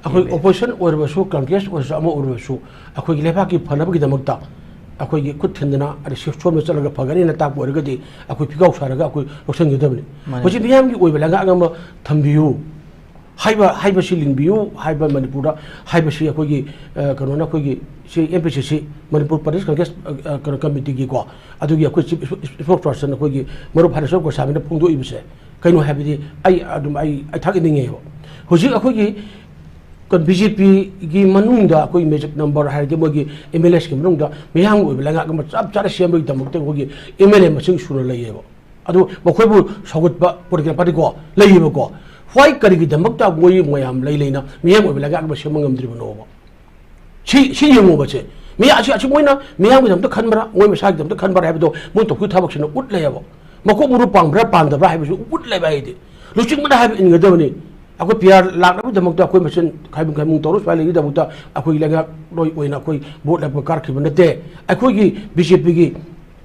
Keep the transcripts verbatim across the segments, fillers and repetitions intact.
ꯑꯩꯈꯣꯏ ꯑꯣꯄꯣꯖꯤꯁꯟ ꯑꯣꯏꯔꯕꯁꯨ, ꯀꯪꯒ꯭ꯔꯦꯁ ꯑꯣꯏꯔꯁꯨ, ꯑꯃ ꯑꯣꯏꯔꯕꯁꯨ, ꯑꯩꯈꯣꯏꯒꯤ ꯂꯩꯕꯥꯛꯀꯤ ꯐꯅꯕꯒꯤꯗꯃꯛꯇ ꯑꯩꯈꯣꯏꯒꯤ ꯈꯨꯠ ꯊꯤꯟꯗꯅ ꯑꯗꯩ ꯁꯤ-, ꯁꯣꯝꯗ ꯆꯠꯂꯒ ꯐꯒꯅꯤꯅ ꯇꯥꯛꯄ ꯑꯣꯏꯔꯒꯗꯤ ꯑꯩꯈꯣꯏ ꯐꯤꯒꯥꯎ ꯁꯥꯔꯒ ꯑꯩꯈꯣꯏ ꯂꯧꯁꯤꯟꯒꯗꯕꯅꯤ꯫ ꯃꯥꯅꯤ꯫ ꯍꯧꯖꯤꯛ ꯃꯤꯌꯥꯝꯒꯤ ꯑꯣꯏꯕ ꯂꯩꯉꯥꯛ ꯑꯃ ꯊꯝꯕꯤꯌꯨ ꯍꯥꯏꯕ, ꯍꯥꯏꯕꯁꯤ ꯂꯤꯡꯕꯤꯌꯨ ꯍꯥꯏꯕ ꯃꯅꯤꯄꯨꯔꯗ ꯍꯥꯏꯕꯁꯤ ꯑꯩꯈꯣꯏꯒꯤ, ꯑ, ꯀꯩꯅꯣꯅ ꯑꯩꯈꯣꯏꯒꯤ ꯁꯤ ꯑꯦꯝ ꯄꯤ ꯁꯤ ꯁꯤ, ꯃꯅꯤꯄꯨꯔ ꯄ꯭ꯔꯗꯦꯁ ꯀꯪꯒ꯭ꯔꯦꯁ, ꯑ, ꯑ, ꯀꯩꯅꯣ ꯀꯃꯤꯇꯤꯒꯤꯀꯣ, ꯑꯗꯨꯒꯤ ꯑꯩꯈꯣꯏ ꯆꯤꯐ ꯏꯁ-, ꯏꯁ-, ꯏꯁꯄꯣꯛꯁ ꯄꯥꯔꯁꯟ ꯑꯩꯈꯣꯏꯒꯤ ꯃꯔꯨꯞ ꯍꯔꯦꯁꯣꯔ ꯒꯣꯁꯥꯃꯤꯅ ꯐꯣꯡꯗꯣꯛꯏꯕꯁꯦ ꯀꯩꯅꯣ ꯍꯥꯏꯕꯗꯤ ꯑꯩ ꯑꯗꯨꯝ ꯑꯩ, ꯑꯩ ꯊꯥꯒꯠꯅꯤꯡꯉꯦꯕ꯫ ꯍꯧꯖꯤꯛ ꯑꯩꯈꯣꯏꯒꯤ ꯕꯤ ꯖꯦ ꯄꯤꯒꯤ ꯃꯅꯨꯡꯗ ꯑꯩꯈꯣꯏ ꯃꯦꯖꯤꯛ ꯅꯝꯕꯔ ꯍꯥꯏꯔꯗꯤ ꯃꯣꯏꯒꯤ ꯑꯦꯝ ꯑꯦꯜ ꯑꯦꯁꯀꯤ ꯃꯅꯨꯡꯗ ꯃꯤꯌꯥꯝꯒꯤ ꯑꯣꯏꯕ ꯂꯩꯉꯥꯛ ꯑꯃ ꯆꯞ ꯆꯥꯅ ꯁꯦꯝꯕꯒꯤꯗꯃꯛꯇ ꯑꯩꯈꯣꯏꯒꯤ ꯑꯦꯝ ꯑꯦꯜ ꯑꯦ ꯃꯁꯤꯡ ꯁꯨꯅ ꯂꯩꯌꯦꯕ꯫ ꯑꯗꯨ ꯃꯈꯣꯏꯕꯨ ꯁꯧꯒꯠꯄ ꯄꯣꯂꯤꯇꯤꯀꯦꯜ ꯄꯥꯔꯇꯤꯀꯣ ꯂꯩꯌꯦꯕꯀꯣ꯫ ꯍ꯭ꯋꯥꯏ ꯀꯔꯤꯒꯤꯗꯃꯛꯇ ꯃꯣꯏ ꯃꯌꯥꯝ ꯂꯩ ꯂꯩꯅ ꯃꯤꯌꯥꯝ ꯑꯣꯏꯕ ꯂꯩꯉꯥꯛ ꯑꯃ ꯁꯦꯝꯕ ꯉꯝꯗ꯭ꯔꯤꯕꯅꯣꯕ? ꯁꯤ, ꯁꯤ ꯌꯦꯡꯉꯣꯕ ꯁꯦ꯫ ꯃꯤ ꯑꯁꯤ, ꯑꯁꯤ ꯃꯣꯏꯅ ꯃꯤꯌꯥꯝꯒꯤꯗꯃꯛꯇ ꯈꯟꯕ꯭ꯔꯥ, ꯃꯣꯏ ꯃꯁꯥꯒꯤꯗꯃꯛꯇ ꯈꯟꯕ꯭ꯔꯥ ꯍꯥꯏꯕꯗꯣ ꯃꯣꯏ ꯇꯧꯈꯤꯕ ꯊꯕꯛꯁꯤꯅ ꯎꯠꯂꯦꯕ꯫ ꯃꯀꯣꯛ ꯃꯔꯨ ꯄꯥꯟꯕ꯭ꯔꯥ ꯄꯥꯟꯗꯕ꯭ꯔꯥ ꯍꯥꯏꯕꯁꯨ ꯎꯠꯂꯦꯕ ꯑꯩꯗꯤ꯫ ꯂꯨꯆꯤꯡꯕꯅ ꯍꯥꯏꯕ ꯏꯟꯒꯗꯕꯅꯤ꯫ ꯑꯩꯈꯣꯏ ꯄꯤ ꯑꯥꯔ ꯂꯥꯛꯅꯕꯒꯤꯗꯃꯛꯇ ꯑꯩꯈꯣꯏ ꯃꯁꯦꯟ ꯈꯥꯏꯕꯨꯡ ꯈꯥꯏꯕꯨꯡ ꯇꯧꯔ ꯁꯨꯃꯥꯏꯅ ꯂꯩꯒꯗꯕꯗ ꯑꯩꯈꯣꯏ ꯂꯩꯉꯥꯛꯂꯣꯏ ꯑꯣꯏꯅ ꯑꯩꯈꯣꯏ ꯚꯣꯠ ꯂꯦꯞꯄ ꯀꯥꯔꯛꯈꯤꯕ ꯅꯠꯇꯦ꯫ ꯑꯩꯈꯣꯏꯒꯤ ꯕꯤ ꯖꯦ ꯄꯤꯒꯤ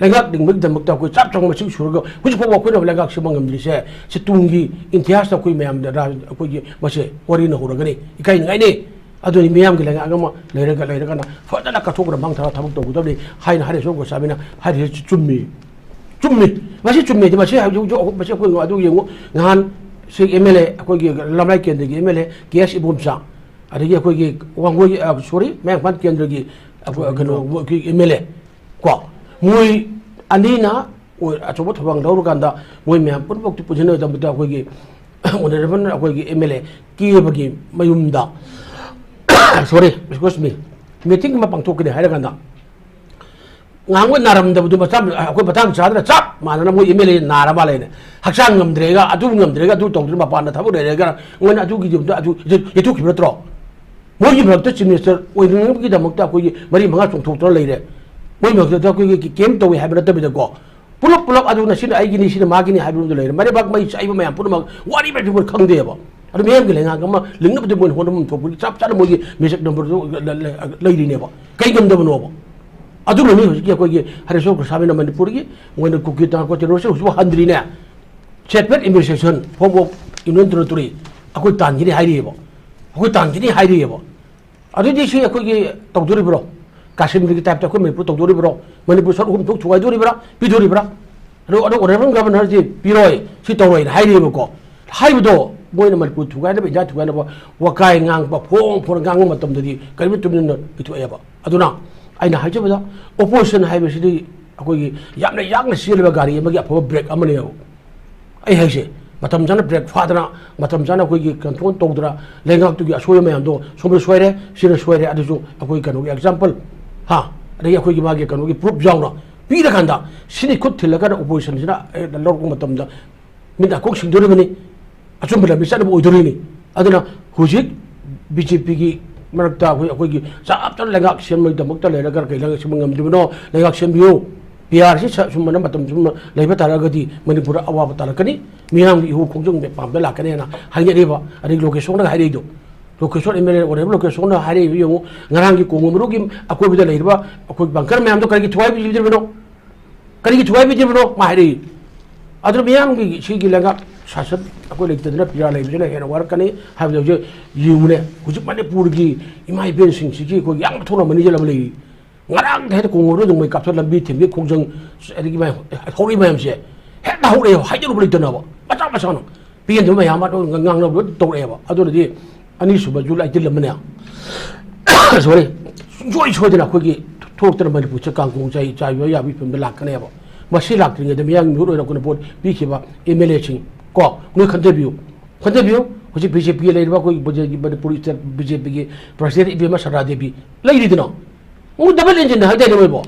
ꯂꯩꯉꯥꯛ ꯂꯤꯡꯕꯒꯤꯗꯃꯛꯇ ꯑꯩꯈꯣꯏ ꯆꯥꯛ ꯆꯪꯕ ꯃꯁꯤꯡ ꯁꯨꯔꯒ ꯍꯧꯖꯤꯛ ꯐꯥꯎꯕ ꯑꯩꯈꯣꯏꯅ ꯂꯩꯉꯥꯛ ꯁꯦꯝꯕ ꯉꯝꯗ꯭ꯔꯤꯁꯦ, ꯁꯤ ꯇꯨꯡꯒꯤ ꯏꯇꯤꯍꯥꯁꯇ ꯑꯩꯈꯣꯏ ꯃꯌꯥꯝꯗ ꯔꯥ-, ꯑꯩꯈꯣꯏꯒꯤ ꯃꯁꯦ ꯋꯥꯔꯤꯅ ꯍꯧꯔꯒꯅꯤ꯫ ꯏꯀꯥꯏꯅꯤꯡꯉꯥꯏꯅꯤ꯫ ꯑꯗꯨꯅꯤ ꯃꯤꯌꯥꯝꯒꯤ ꯂꯩꯉꯥꯛ ꯑꯃ ꯂꯩꯔꯒ, ꯂꯩꯔꯒꯅ ꯐꯖꯅ ꯀꯠꯊꯣꯛꯅ ꯃꯥꯡ ꯊꯥꯔ ꯊꯕꯛ ꯇꯧꯒꯗꯕꯅꯤ ꯍꯥꯏꯅ ꯍꯔꯦꯁꯣꯔ ꯒꯣꯁꯥꯃꯤꯅ ꯍꯥꯏꯔꯤꯁꯤ ꯆꯨꯝꯃꯤ꯫ ꯆꯨꯝꯃꯤ꯫ ꯃꯁꯤ ꯆꯨꯝꯃꯤ꯫ ꯃꯁꯤ ꯍꯧꯖꯤꯛ, ꯍꯧꯖꯤꯛ ꯃꯁꯤ ꯑꯩꯈꯣꯏ ꯑꯗꯨ ꯌꯦꯡꯉꯨ꯫ ꯉꯍꯥꯟ ꯁꯤ ꯑꯦꯝ ꯑꯦꯜ ꯑꯦ, ꯑꯩꯈꯣꯏꯒꯤ ꯂꯝꯂꯥꯏ ꯀꯦꯟꯗ꯭ꯔꯒꯤ ꯑꯦꯝ ꯑꯦꯜ ꯑꯦ ꯀꯦ ꯑꯦꯁ ꯏꯕꯣꯝꯆꯥ, ꯑꯗꯒꯤ ꯑꯩꯈꯣꯏꯒꯤ ꯋꯥꯡꯒꯣꯏ, ꯑ, ꯁꯣꯔꯤ, ꯃꯌꯥꯡꯐꯥꯟ ꯀꯦꯟꯗ꯭ꯔꯒꯤ ꯑꯩꯈꯣꯏ, ꯀꯩꯅꯣ, ꯑꯩꯈꯣꯏ ꯑꯦꯝ ꯑꯦꯜ ꯑꯦ ꯀꯣ, ꯃꯣꯏ ꯑꯅꯤꯅ ꯑꯣꯏ-, ꯑꯆꯧꯕ ꯊꯧꯗꯥꯡ ꯂꯧꯔꯀꯥꯟꯗ ꯃꯣꯏ ꯃꯌꯥꯝ ꯄꯨꯝꯅꯃꯛꯇꯨ ꯄꯨꯟꯁꯤꯟꯅꯕꯗ ꯑꯩꯈꯣꯏꯒꯤ ꯑꯣꯅꯔꯦꯕꯜ ꯑꯩꯈꯣꯏꯒꯤ ꯑꯦꯝ ꯑꯦꯜ ꯑꯦ ꯀꯦꯕꯒꯤ ꯃꯌꯨꯝꯗ, sorry, excuse me, meeting ꯑꯃ ꯄꯥꯡꯊꯣꯛꯀꯅꯤ ꯍꯥꯏꯔꯀꯥꯟꯗ ꯉꯍꯥꯟꯈꯣꯏ ꯅꯥꯔꯝꯗꯕꯗꯨ ꯃꯆꯥ, ꯑꯩꯈꯣꯏ ꯃꯇꯥꯡ ꯆꯥꯗꯅ ꯆꯞ ꯃꯥꯟꯅꯅ ꯃꯣꯏ ꯑꯦꯝ ꯑꯦꯜ ꯑꯦ ꯅꯥꯔ ꯃꯥꯜꯂꯦꯅꯦ꯫ ꯍꯛꯆꯥꯡ ꯉꯝꯗ꯭ꯔꯦꯒ, ꯑꯗꯨ ꯉꯝꯗ꯭ꯔꯦꯒ, ꯑꯗꯨ ꯇꯧꯗ꯭ꯔꯦ, ꯃꯄꯥꯟꯗ ꯊꯕꯛ ꯂꯩꯔꯦꯒ ꯃꯣꯏꯅ ꯑꯗꯨꯒꯤ ꯌꯨꯝꯗ ꯑꯗꯨ ꯌꯩꯊꯣꯛꯈꯤꯕ ꯅꯠꯇ꯭ꯔꯣ? ꯃꯣꯏꯒꯤ ꯃꯔꯛꯇ ꯆꯤꯐ ꯃꯤꯅꯤꯁꯇꯔ ꯑꯣꯏꯅꯅꯕꯒꯤꯗꯃꯛꯇ ꯑꯩꯈꯣꯏꯒꯤ ꯃꯔꯤ ꯃꯉꯥ ꯆꯣꯡꯊꯣꯛꯇꯅ ꯂꯩꯔꯦ꯫ ꯃꯣꯏ ꯃꯔꯛꯇ ꯑꯩꯈꯣꯏꯒꯤ ꯀꯦꯝ ꯇꯧꯏ ꯍꯥꯏꯕ ꯅꯠꯇꯕꯤꯗꯀꯣ, ꯄꯨꯂꯞ ꯄꯨꯂꯞ ꯑꯗꯨꯅ ꯁꯤꯅ ꯑꯩꯒꯤꯅꯤ, ꯁꯤꯅ ꯃꯥꯒꯤꯅꯤ ꯍꯥꯏꯕ ꯑꯃꯗ ꯂꯩꯔꯦ꯫ ꯃꯔꯩꯕꯥꯛ ꯃꯩ ꯆꯥꯏꯕ ꯃꯌꯥꯝ ꯄꯨꯝꯅꯃꯛ ꯋꯥꯔꯤ ꯃꯌꯥꯝꯁꯤ ꯃꯣꯏ ꯈꯪꯗꯦꯕ꯫ ꯑꯗꯨ ꯃꯤꯌꯥꯝꯒꯤ ꯂꯩꯉꯥꯛ ꯑꯃ ꯂꯤꯡꯅꯕꯗꯤ ꯃꯣꯏꯅ ꯍꯣꯠꯅꯐꯝ ꯊꯣꯛꯄꯒꯤ ꯆꯞ ꯆꯥꯅ ꯃꯣꯏꯒꯤ ꯃꯦꯖꯤꯛ ꯅꯝꯕꯔꯗꯨ ꯂ-, ꯂ-, ꯂꯩꯔꯤꯅꯦꯕ꯫ ꯀꯩ ꯉꯝꯗꯕꯅꯣꯕ? ꯑꯗꯨꯅꯅꯤ ꯍꯧꯖꯤꯛꯀꯤ ꯑꯩꯈꯣꯏꯒꯤ ꯍꯔꯦꯁꯣꯔ ꯒꯣꯁꯥꯃꯤꯅ ꯃꯅꯤꯄꯨꯔꯒꯤ ꯃꯣꯏꯅ ꯀꯨꯀꯤ ꯇꯥꯡꯈꯨꯜ ꯇꯦꯔꯣꯔꯤꯁ ꯍꯧꯖꯤꯛꯐꯥꯎ ꯍꯟꯗ꯭ꯔꯤꯅꯦ꯫ Separate administration form of union territory ꯑꯩꯈꯣꯏ ꯇꯥꯟꯈꯤꯅꯤ ꯍꯥꯏꯔꯤꯑꯕ꯫ ꯑꯩꯈꯣꯏ ꯇꯥꯟꯈꯤꯅꯤ ꯍꯥꯏꯔꯤꯑꯕ꯫ ꯑꯗꯨꯗꯤ ꯁꯤ ꯑꯩꯈꯣꯏꯒꯤ ꯇꯧꯗꯣꯔꯤꯕ꯭ꯔꯣ? ꯀꯥꯁꯃꯤꯔꯒꯤ type ꯇ ꯑꯩꯈꯣꯏ ꯃꯅꯤꯄꯨꯔ ꯇꯧꯗꯣꯔꯤꯕ꯭ꯔꯣ? ꯃꯅꯤꯄꯨꯔ ꯁꯔꯨꯛ ꯑꯍꯨꯝ ꯊꯣꯛ ꯊꯨꯒꯥꯏꯗꯣꯔꯤꯕ꯭ꯔꯥ? ꯄꯤꯗꯣꯔꯤꯕ꯭ꯔꯥ? ꯑꯗꯣ ꯑꯗꯣ honourable governor ꯁꯤ ꯄꯤꯔꯣꯏ, ꯁꯤ ꯇꯧꯔꯣꯏꯅ ꯍꯥꯏꯔꯤꯑꯕꯀꯣ꯫ ꯍꯥꯏꯕꯗꯣ ꯃꯣꯏꯅ ꯃꯅꯤꯄꯨꯔ ꯊꯨꯒꯥꯏꯅꯕ, ꯏꯟꯗꯤꯌꯥ ꯊꯨꯒꯥꯏꯅꯕ ꯋꯥꯀꯥꯏ ꯉꯥꯡꯕ, ꯐꯣꯡ ꯐꯣꯡꯅ ꯉꯥꯡꯕ ꯃꯇꯝꯗꯗꯤ ꯀꯔꯤꯒꯨꯝꯕ ꯇꯨꯃꯤꯟꯅ ꯄꯤꯊꯣꯛꯑꯦꯕ꯫ ꯑꯗꯨꯅ ꯑꯩꯅ ꯍꯥꯏꯖꯕꯗ, opposition ꯍꯥꯏꯕꯁꯤꯗꯤ ꯑꯩꯈꯣꯏꯒꯤ ꯌꯥꯝꯅ ꯌꯥꯡꯅ ꯆꯦꯜꯂꯤꯕ ꯒꯥꯔꯤ ꯑꯃꯒꯤ ꯑꯐꯕ brake ꯑꯃꯅꯦꯕ꯫ ꯑꯩ ꯍꯥꯏꯁꯦ, ꯃꯇꯝ ꯆꯥꯅ brake ꯐꯥꯗꯅ, ꯃꯇꯝ ꯆꯥꯅ ꯑꯩꯈꯣꯏꯒꯤ control ꯇꯧꯗꯅ, ꯂꯩꯉꯥꯛꯇꯨꯒꯤ ꯑꯁꯣꯏꯕ ꯃꯌꯥꯝꯗꯣ, ꯁꯣꯝꯗ ꯁꯣꯏꯔꯦ, ꯁꯤꯅ ꯁꯣꯏꯔꯦ, ꯑꯗꯨꯁꯨ ꯑꯩꯈꯣꯏ ꯀꯩꯅꯣꯒꯤ example, ꯍꯥ, ꯑꯗꯒꯤ ꯑꯩꯈꯣꯏꯒꯤ ꯃꯥꯒꯤ ꯀꯩꯅꯣꯒꯤ proof ꯌꯥꯎꯅ ꯄꯤꯔꯀꯥꯟꯗ, ꯁꯤꯅꯤ ꯈꯨꯠ ꯊꯤꯜꯂꯀꯥꯟꯗ opposition ꯁꯤꯅ ꯍꯦꯛꯇ ꯂꯧꯔꯛꯄ ꯃꯇꯝꯗ ꯃꯤꯠ ꯅꯥꯀꯣꯡ ꯁꯤꯡꯗꯣꯔꯤꯕꯅꯤ, ꯑꯆꯨꯝꯕ ꯂꯝꯕꯤ ꯆꯠꯅꯕ ꯑꯣꯏꯗꯣꯔꯤꯅꯤ꯫ ꯑꯗꯨꯅ ꯍꯧꯖꯤꯛ BJP ꯒꯤ ꯃꯔꯛꯇ ꯑꯩꯈꯣꯏ, ꯑꯩꯈꯣꯏꯒꯤ ꯆꯞ ꯆꯥꯅ ꯂꯩꯉꯥꯛ ꯁꯦꯝꯕꯒꯤꯗꯃꯛꯇ ꯂꯩꯔꯒ ꯀꯩ ꯂꯩꯉꯥꯛ ꯁꯦꯝꯕ ꯉꯝꯗ꯭ꯔꯤꯕꯅꯣ? ꯂꯩꯉꯥꯛ ꯁꯦꯝꯕꯤꯌꯨ꯫ ꯄꯤ ꯑꯥꯔ ꯁꯤ ꯁ-, ꯁꯨꯝꯕꯅ ꯃꯇꯝ ꯆꯨꯝꯅ ꯂꯩꯕ ꯇꯥꯔꯒꯗꯤ ꯃꯅꯤꯄꯨꯔꯗ ꯑꯋꯥꯕ ꯇꯥꯔꯛꯀꯅꯤ, ꯃꯤꯌꯥꯝꯒꯤ ꯏꯍꯨ ꯈꯣꯡꯖꯪ ꯄꯥꯝꯗ ꯂꯥꯛꯀꯅꯤ ꯍꯥꯏꯅ ꯍꯥꯏꯅꯔꯤꯕ꯫ ꯑꯗꯒꯤ ꯂꯣꯀꯦꯁꯣꯟꯅꯒ ꯍꯥꯏꯔꯛꯏꯗꯣ, ꯂꯣꯀꯦꯁꯣꯟ, MLA ꯑꯣꯏꯔꯤꯕ ꯂꯣꯀꯦꯁꯣꯟꯅ ꯍꯥꯏꯔꯛꯏꯕ ꯌꯦꯡꯉꯨ, ꯉꯔꯥꯡꯒꯤ ꯀꯣꯡꯕ ꯃꯔꯨꯒꯤ ꯑꯀꯣꯏꯕꯗ ꯂꯩꯔꯤꯕ ꯑꯩꯈꯣꯏ bunker ꯃꯌꯥꯝꯗꯣ ꯀꯔꯤꯒꯤ ꯊꯨꯒꯥꯏꯕꯤꯗ꯭ꯔꯤꯕꯅꯣ? ꯀꯔꯤꯒꯤ ꯊꯨꯒꯥꯏꯕꯤꯗ꯭ꯔꯤꯕꯅꯣ? ꯃꯥ ꯍꯥꯏꯔꯛꯏ꯫ ꯑꯗꯨꯅ ꯃꯤꯌꯥꯝꯒꯤ ꯁꯤꯒꯤ ꯂꯩꯉꯥꯛ ꯁꯥꯁꯟ ꯑꯩꯈꯣꯏ ꯂꯩꯇꯗꯅ ꯄꯤꯔꯥ ꯂꯩꯕꯁꯤꯅ ꯍꯦꯟꯅ ꯋꯥꯔꯛꯀꯅꯤ ꯍꯥꯏꯕꯗ ꯍꯧꯖꯤꯛ ꯌꯦꯡꯉꯨꯅꯦ, ꯍꯧꯖꯤꯛ ꯃꯅꯤꯄꯨꯔꯒꯤ ꯏꯃꯥ ꯏꯕꯦꯟꯁꯤꯡꯁꯤꯒꯤ ꯑꯩꯈꯣꯏꯒꯤ ꯌꯥꯝꯅ ꯊꯧꯅ ꯃꯅꯤꯖꯜ ꯑꯃ ꯂꯩꯔꯤ꯫ ꯉꯔꯥꯡꯗ ꯍꯦꯛꯇ ꯀꯣꯡꯒꯣꯗ ꯅꯣꯡꯃꯩ ꯀꯥꯞꯊꯣꯛ ꯂꯝꯕꯤ ꯊꯤꯡꯕꯒꯤ ꯈꯣꯡꯖꯪ, ꯑꯗꯒꯤ ꯃꯌꯥꯝ ꯍꯧꯔꯛꯏ ꯃꯌꯥꯝꯁꯦ ꯍꯦꯛꯇ ꯍꯧꯔꯛꯑꯦꯕ, ꯍꯥꯏꯗꯣꯔꯨꯕ ꯂꯩꯇꯅꯕ ꯃꯆꯥ ꯃꯆꯥꯅ ꯄꯦꯟꯗꯕ ꯃꯌꯥꯝ ꯑꯃ ꯉꯥꯡꯅꯕ ꯂꯣꯏ ꯇꯧꯔꯛꯑꯦꯕ꯫ ꯑꯗꯨꯅꯗꯤ ꯑꯅꯤꯁꯨꯕ ꯖꯨꯂꯥꯏ ꯗꯤꯜ ꯑꯃꯅꯦ, sorry, ꯁꯨꯡꯁꯣꯏ ꯁꯣꯏꯗꯅ ꯑꯩꯈꯣꯏꯒꯤ ꯊꯣꯛꯇꯅ ꯃꯅꯤꯄꯨꯔꯁꯦ ꯀꯥꯡꯈꯣꯡ ꯆꯥꯏ-, ꯆꯥꯏꯕ ꯌꯥꯕꯒꯤ ꯐꯤꯕꯝꯗ ꯂꯥꯛꯀꯅꯦꯕ꯫ ꯃꯁꯤ ꯂꯥꯛꯇ꯭ꯔꯤꯉꯩꯗ ꯃꯤꯌꯥꯝꯒꯤ ꯃꯤꯍꯨꯠ ꯑꯣꯏꯅ ꯑꯩꯈꯣꯏꯅ ꯚꯣꯠ ꯄꯤꯈꯤꯕ MLA ꯁꯤꯡ ꯀꯣ, ꯅꯣꯏ ꯈꯟꯊꯕꯤꯌꯨ, ꯈꯟꯊꯕꯤꯌꯨ꯫ ꯍꯧꯖꯤꯛ BJP ꯂꯩꯔꯤꯕ ꯑꯩꯈꯣꯏꯒꯤ ꯃꯅꯤꯄꯨꯔ state BJP ꯒꯤ president ꯏꯕꯦꯝꯃ ꯁꯔꯗꯥ ꯗꯦꯕꯤ ꯂꯩꯔꯤꯗꯅ, ꯃꯣꯏ double engine ꯅꯦ ꯍꯥꯏꯗꯥꯏꯅꯦ ꯃꯣꯏꯕꯣ?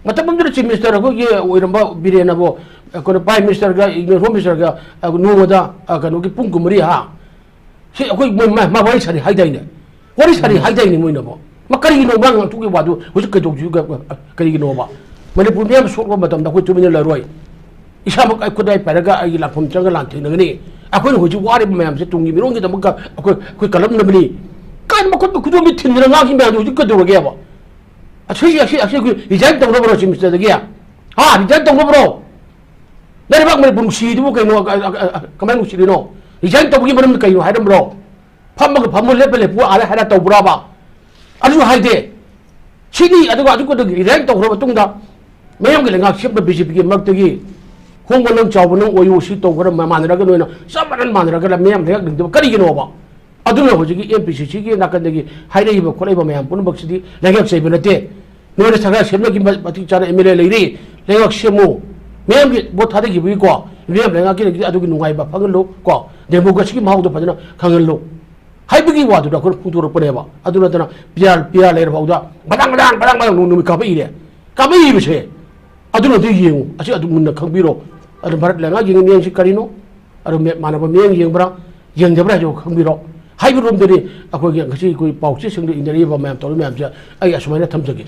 ꯃꯇꯝ ꯑꯃꯗ chief minister ꯑꯩꯈꯣꯏꯒꯤ ꯑꯣꯏꯔꯝꯕ ꯕꯤꯔꯦꯟ ꯑꯕꯨ, ꯑꯩꯈꯣꯏꯅ prime minister ꯒ, home minister ꯒ, ꯑ, ꯅꯣꯡꯃꯗ, ꯑ, ꯀꯩꯅꯣꯒꯤ ꯄꯨꯡ ꯀꯨꯟꯃꯔꯤ, ꯍꯥ? ꯁꯤ ꯑꯩꯈꯣꯏ ꯃꯣꯏ ꯃꯥ, ꯃꯥ ꯋꯥꯔꯤ ꯁꯥꯔꯤ ꯍꯥꯏꯗꯥꯏꯅꯦ? ꯋꯥꯔꯤ ꯁꯥꯔꯤ ꯎꯝ꯫ ꯍꯥꯏꯗꯥꯏꯅꯦ ꯃꯣꯏꯅꯕꯣ? ꯃꯥ ꯀꯔꯤꯒꯤꯅꯣ ꯃꯥ ꯉꯥꯡꯊꯣꯛꯈꯤꯕ ꯋꯥꯗꯨ ꯍꯧꯖꯤꯛ ꯀꯩꯗꯧꯁꯤ-, ꯀꯔꯤꯒꯤꯅꯣꯕ? ꯃꯅꯤꯄꯨꯔ ꯃꯤꯌꯥꯝ ꯁꯣꯛꯄ ꯃꯇꯝꯗ ꯑꯩꯈꯣꯏ ꯇꯨꯃꯤꯟꯅ ꯂꯩꯔꯣꯏ꯫ ꯏꯁꯥꯃꯛ ꯑꯩ ꯈꯨꯗꯥꯏ ꯄꯥꯏꯔꯒ ꯑꯩꯒꯤ ꯂꯥꯟꯐꯝ ꯆꯪꯉꯒ ꯂꯥꯟꯊꯦꯡꯅꯒꯅꯤ꯫ ꯑꯩꯈꯣꯏꯅ ꯍꯧꯖꯤꯛ ꯋꯥꯔꯤꯕ ꯃꯌꯥꯝꯁꯦ ꯇꯨꯡꯒꯤ ꯃꯤꯔꯣꯟꯒꯤꯗꯃꯛꯇ ꯑꯩꯈꯣꯏ, ꯑꯩꯈꯣꯏ ꯀꯜꯂꯝꯅꯕꯅꯤ꯫ ꯀꯥꯏꯅ ꯃꯈꯨꯠ ꯃꯈꯨꯠꯇꯣ ꯃꯤꯠ ꯊꯤꯟꯗꯅ ꯉꯥꯡꯈꯤ ꯃꯌꯥꯝꯗꯣ ꯍꯧꯖꯤꯛ ꯀꯩꯗꯧꯔꯒꯦꯕ? ꯑꯁꯤ, ꯑꯁꯤ, ꯑꯁꯤ ꯑꯩꯈꯣꯏ resign ꯇꯧꯅꯕ꯭ꯔꯣ chief minister ꯗꯒꯤ? ꯍꯥ, resign ꯇꯧꯅꯕ꯭ꯔꯣ? ꯂꯩꯕꯥꯛ ꯃꯅꯤꯄꯨꯔ ꯅꯨꯡꯁꯤꯗꯨꯕꯨ ꯀꯩꯅꯣ, ꯑ, ꯑ, ꯑ, ꯑ, ꯀꯃꯥꯏꯅ ꯅꯨꯡꯁꯤꯔꯤꯅꯣ? Resign ꯇꯧꯕꯒꯤ ꯃꯔꯝꯗꯤ ꯀꯩꯅꯣ ꯍꯥꯏꯔꯝꯕ꯭ꯔꯣ? ꯐꯝꯃꯒ ꯐꯝꯃꯨ, ꯂꯦꯞꯄ ꯂꯦꯞꯄꯨ, ꯑꯥꯗ ꯍꯥꯏꯔ ꯇꯧꯕ꯭ꯔꯥꯕ? ꯑꯗꯨꯁꯨ ꯍꯥꯏꯗꯦ꯫ ꯁꯤꯅꯤ꯫ ꯑꯗꯨꯒ ꯑꯗꯨꯒ resign ꯇꯧꯈ꯭ꯔ ꯃꯇꯨꯡꯗ ꯃꯌꯥꯝꯒꯤ ꯂꯩꯉꯥꯛ ꯁꯦꯝꯕ ꯕꯤ ꯖꯦ ꯄꯤꯒꯤ ꯃꯔꯛꯇꯒꯤ ꯍꯣꯡꯕ ꯅꯪ ꯆꯥꯎꯕ ꯅꯪ ꯑꯣꯏꯌꯨ, ꯁꯤ ꯇꯧꯈ꯭ꯔ ꯃꯥꯟꯅꯔꯒ ꯅꯣꯏꯅ ꯆꯞ ꯃꯥꯟꯅꯅ ꯃꯥꯟꯅꯔꯒ ꯃꯌꯥꯝ ꯂꯩꯉꯥꯛ ꯂꯤꯡꯗꯕ ꯀꯔꯤꯒꯤꯅꯣꯕ? ꯑꯗꯨꯅ ꯍꯧꯖꯤꯛꯀꯤ ꯑꯦꯝ ꯄꯤ ꯁꯤ ꯁꯤꯒꯤ ꯅꯥꯀꯟꯗꯒꯤ ꯍꯥꯏꯔꯛꯏꯕ ꯈꯣꯠꯂꯛꯏꯕ ꯃꯌꯥꯝ ꯄꯨꯝꯅꯃꯛꯁꯤꯗꯤ ꯂꯩꯉꯥꯛ ꯆꯩꯕ ꯅꯠꯇꯦ꯫ ꯅꯣꯏꯅ ꯁꯔꯀꯥꯔ ꯁꯦꯝꯅꯕꯒꯤ ꯃ-, ꯃꯇꯤꯛ ꯆꯥꯅ ꯑꯦꯝ ꯑꯦꯜ ꯑꯦ ꯂꯩꯔꯤ, ꯂꯩꯉꯥꯛ ꯁꯦꯝꯃꯨ꯫ ꯃꯤꯌꯥꯝꯒꯤ ꯚꯣꯠ ꯊꯥꯗꯈꯤꯕꯒꯤꯀꯣ, ꯃꯤꯌꯥꯝ ꯂꯩꯉꯥꯛꯀꯤ ꯂꯩꯔꯤꯗꯤ ꯑꯗꯨꯒꯤ ꯅꯨꯡꯉꯥꯏꯕ ꯐꯪꯍꯜꯂꯨ ꯀꯣ, ꯗꯦꯃꯣꯀ꯭ꯔꯦꯁꯤꯒꯤ ꯃꯍꯥꯎꯗꯣ ꯐꯖꯅ ꯈꯪꯍꯜꯂꯨ ꯍꯥꯏꯕꯒꯤ ꯋꯥꯗꯨꯗ ꯑꯩꯈꯣꯏꯅ ꯐꯣꯡꯗꯣꯔꯛꯄꯅꯦꯕ꯫ ꯑꯗꯨ ꯅꯠꯇꯅ ꯄꯤ ꯑꯥꯔ, ꯄꯤ ꯑꯥꯔ ꯂꯩꯔ ꯐꯥꯎꯗ ꯕꯗꯥꯡ ꯕꯗꯥꯡ ꯕꯗꯥꯡ ꯕꯗꯥꯡ ꯅꯣꯡ ꯅꯨꯃꯤꯠ ꯀꯥꯞꯄꯛꯏꯔꯦ꯫ ꯀꯥꯞꯄꯛꯏꯕꯁꯦ ꯑꯗꯨꯅꯗꯤ ꯌꯦꯡꯉꯨ, ꯑꯁꯤ ꯑꯗꯨ ꯃꯨꯟꯅ ꯈꯪꯕꯤꯔꯣ꯫ ꯑꯗꯨ ꯚꯥꯔꯠ ꯂꯩꯉꯥꯛ ꯌꯦꯡꯉꯤ ꯃꯤꯠꯌꯦꯡꯁꯤ ꯀꯔꯤꯅꯣ? ꯑꯗꯨ ꯃꯦꯞ ꯃꯥꯟꯅꯕ ꯃꯤꯠꯌꯦꯡ ꯌꯦꯡꯕ꯭ꯔꯥ, ꯌꯦꯡꯗꯕ꯭ꯔꯥ ꯍꯥꯏꯁꯤꯕꯨ ꯈꯪꯕꯤꯔꯣ꯫ ꯍꯥꯏꯕꯔꯣꯝꯗꯅꯤ ꯑꯩꯈꯣꯏꯒꯤ ꯉꯁꯤ ꯑꯩꯈꯣꯏ ꯄꯥꯎꯆꯦꯁꯤꯡꯗ ꯏꯟꯅꯔꯤꯕ ꯃꯌꯥꯝ ꯇꯧꯔꯤ ꯃꯌꯥꯝꯁꯦ꯫ ꯑꯩ ꯑꯁꯨꯃꯥꯏꯅ ꯊꯝꯖꯒꯦ꯫